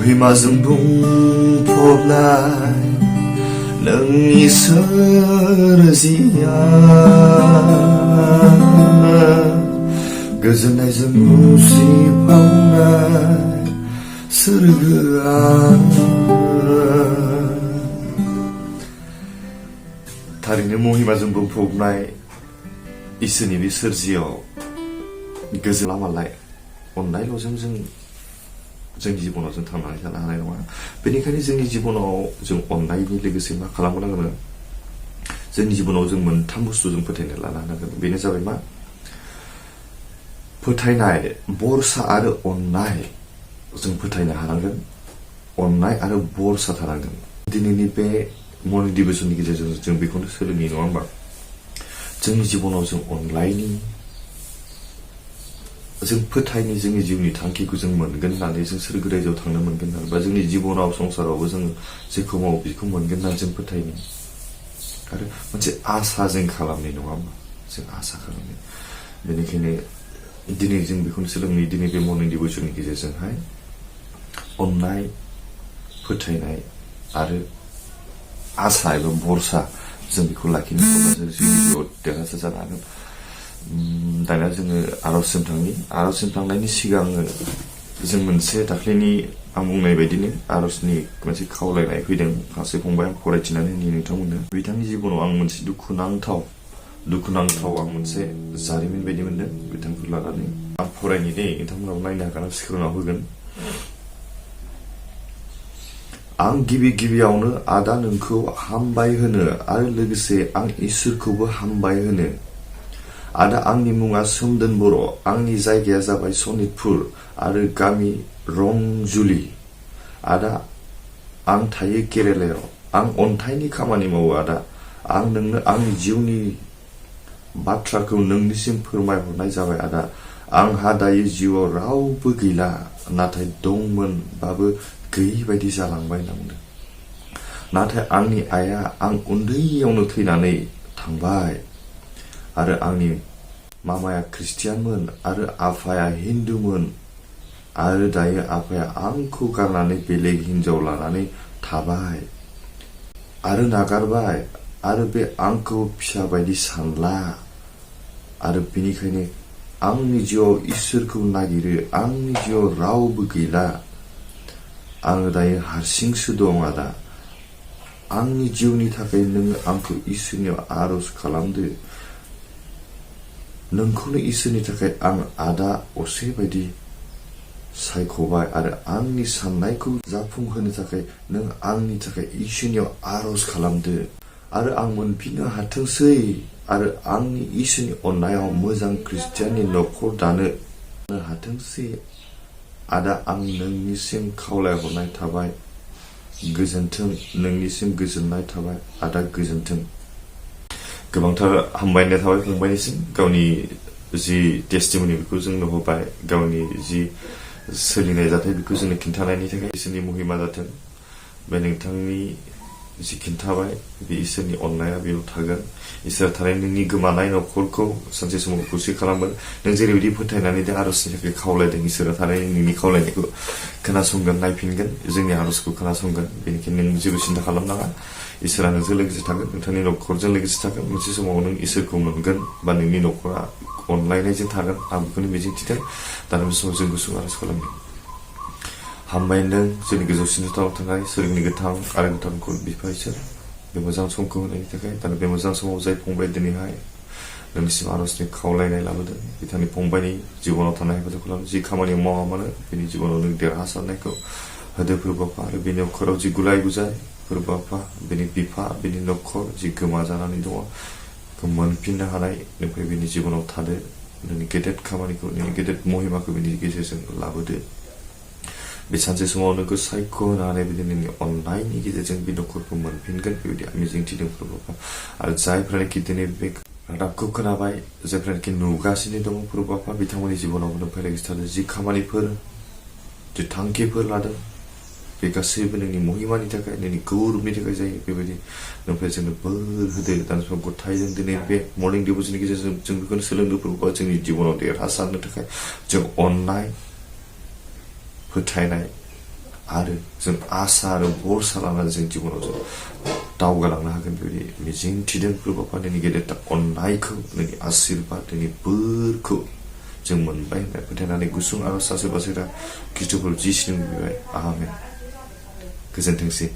महिमाजों बुंफबनाय नोंनि सोरजिया गोजोननायजों मुसिफावनाय सोरगोआ थारैनो महिमाजों बुंफबनाय इसोरनि बे सोरजियाव गोजोन लामालाय अननायल'जों जोंनि जिबनाव जों थांनानै थानो हानाय नङा। बेनिखायनो जोंनि जिबनाव जों अननायनि लोगोसे मा खालामनांगोन, जोंनि जिबनाव जों मोनथाम बुस्थु जों फोथायनाय लानो हानांगोन। बेनो जाबाय मा? फोथायनाय, बरसा आरो अननाय। जों फोथायनो हानांगोन, अननाय आरो बरसा थानांगोन। दिनैनि बे मर्निं डिभ'सननि गेजेरजों जों बेखौनो सोलोंनि, नङा होमबा? जोंनि जिबनाव जों अनलायनि, जों फोथायनि जोंनि जिउनि थांखिखौ जों मोनगोन होननानै, जों सोरगो रायजोआव थांनो मोनगोन होननानै, बा जोंनि जिबनाव संसारावबो जों जेखौ मावो बेखौ मोनगोन होननानै जों फोथायनि आरो मोनसे आसा जों खालामनाय, नङा होमबा? जों आसा खालामनाय। बेनिखायनो दिनै जों बेखौनो सोलोंनि, दिनै बे मर्निं डिभ'सननि गेजेरजोंहाय अननाय, फोथायनाय आरो आसा एबा भरसा जों बेखौ लाखिनो हायोब्ला जों जोंनि जिउआव देरहासार जानो हागोन। दानिया जोङो आरजसिम थांनि। आरजसिम थांनायनि सिगां जों मोनसे दाख्लैनि आं बुंनाय बायदिनो आरजनि मोनसे खावलायनाय फैदों। सासे फंबाय आं फरायथिनानै होनि नोंथांमोननो। बिथांनि जिबनाव आं मोनसे दुखुनांथाव आं मोनसे जारिमिन बायदि मोनदों बिथांखौ लानानै। आं फरायनि दे, नोंथांमोनाव नायनो हागोन, आं स्क्रिनाव होगोन। आं गिबियावनो आदा नोंखौ हामबाय होनो आरो लोगोसे आं इसोरखौबो हामबाय होनो। आदा आंनि मुङा सोमदोन बर', आंनि जायगाया जाबाय सनितपुर आरो गामि रंजुली। आदा आं थायो केरेलायाव। आं अन्थाइनि खामानि मावो आदा। आं नोंनो आंनि जिउनि बाथ्राखौ नोंनिसिम फोरमायहरनाय जाबाय आदा। आंहा दायो जिउआव रावबो गैला, नाथाय दंमोनबाबो गैयि बायदि जालांबाय होनना बुंदों। नाथाय आंनि आइया आं उन्दैयावनो थैनानै थांबाय आरो आंनि मामाया ख्रिस्टियानमोन आरो आफाया हिन्दुमोन आरो दायो आफाया आंखौ गारनानै बेलेग हिनजाव लानानै थाबाय आरो नागारबाय आरो बे आंखौ फिसा बायदि सानला आरो बेनिखायनो आंनि जिउआव इसोरखौ नागिरो। आंनि जिउआव रावबो गैला। आङो दायो हारसिंसो दं आदा। आंनि जिउनि थाखाय नोङो आंखौ इसोरनियाव आरज खालामदो। नोंखौनो इसोरनि थाखाय आं आदा असे बायदि सायख'बाय आरो आंनि साननायखौ जाफुंहोनो थाखाय नों आंनि थाखाय इसोरनियाव आरज खालामदो आरो आं मोनफिननो हाथोंसै आरो आंनि इसोरनि अननायाव मोजां ख्रिस्टियाननि न'खर दानो हाथोंसै। आदा आं नोंनिसिम खावलायहरनाय थाबाय, गोजोन्थों। नोंनिसिम गोजोननाय थाबाय आदा, गोजोन्थों। गोबांथार हामबायनाय थाबाय फंबायनिसिम। गावनि जि टेस्टिमनि बेखौ जोंनो होबाय, गावनि जि सोलिनाय जाथाय बेखौ जोंनो खिन्थानायनि थाखाय इसोरनि महिमा जाथों। बे नोंथांनि जि खिन्थाबाय बे इसोरनि अननाया बेयाव थागोन। इसोरा थारैनो नोंनि गोमानाय न'खरखौ सानसे समाव खौसे खालामगोन। नों जेरैबायदि फोथायनानै दा आरजनि थाखाय खावलायदों, इसोरा थारैनो नोंनि खावलायनायखौ खोनासंगोन, नायफिनगोन, जोंनि आरजखौ खोनासंगोन। बेनिखायनो नों जेबो सिन्था खालामनाङा। इसोरा नोंजों लोगोसे थागोन, नोंथांनि न'खरजों लोगोसे थागोन। मोनसे समाव नों इसोरखौ मोनगोन बा नोंनि न'खरा अनलायनायजों थागोन, आं बेखौनो मिजिंथिदों। दानि बे समाव जों गुसुं आरज खालामनि। हामबाय होनदों जोंनि गोजौसिन थानाय सोरगोनि गोथां आरो गोथांखौ बिफा इसोर, बे मोजां समखौ होनायनि थाखाय। दा बे मोजां समाव जाय फंबाय दिनैहाय नोंनिसिम आरजनि खावलायनाय लाबोदों, बिथांनि फंबायनि जिबनाव थानाय हेफाजाब खालाम। जि खामानियाव मावा मानो बेनि जिबनाव नों देरहासारनायखौ होदो फोरबो आफा। आरो बेनि न'खराव जि गुलाय गुजाय फोरबो आफा, बेनि बिफा, बेनि न'खर जि गोमा जानानै दङ, बेखौ मोनफिननो हानाय नोंफोर बेनि जिबनाव थादो। नोंनि गेदेर खामानिखौ, नोंनि गेदेर महिमाखौ बेनि गेजेरजों लाबोदो। बे सानसे समाव नोंखौ सायख' होनो हानाय बिदि नोंनि अननायनि गेजेरजों बे न'खरखौ मोनफिनगोन बेबायदि आं मिजिंथिदों फोरबो आफा। आरो जायफ्रानोखि दिनै बे रादाबखौ खोनाबाय, जायफ्रानोखि नुगासिनो दङ फोरबो आफा, बिथांमोननि जिबनाव नोंनिफ्राय लोगोसे थादों। जि खामानिफोर, जि थांखिफोर लादों, बे गासैबो नोंनि महिमानि थाखाय, नोंनि गौरबनि थाखाय जायो। बेबायदि नोंनिफ्राय जोंनो बोर होदो। दानि समाव गथायजों दिनै बे मर्निं डिभ'सननि गेजेरजों जों बेखौनो सोलोंदों फोरबो, जोंनि जिबनाव देरहासारनो थाखाय जों अननाय, फोथायनाय आरो जों आसा आरो भरसा लानानै जों जिबनाव जों दावगालांनो हागोन बेबायदि मिजिं थिदों फोरबोफानिनि गेदेरता अननायखौ नोंनि आशीर्बाद नोंनि बोरखौ जों मोनबाय होनना फोथायनानै गुसुं आरज सासे बासेरा खृष्टफोर जिसिनि बिबाय आमेन गोजोनथोंसै।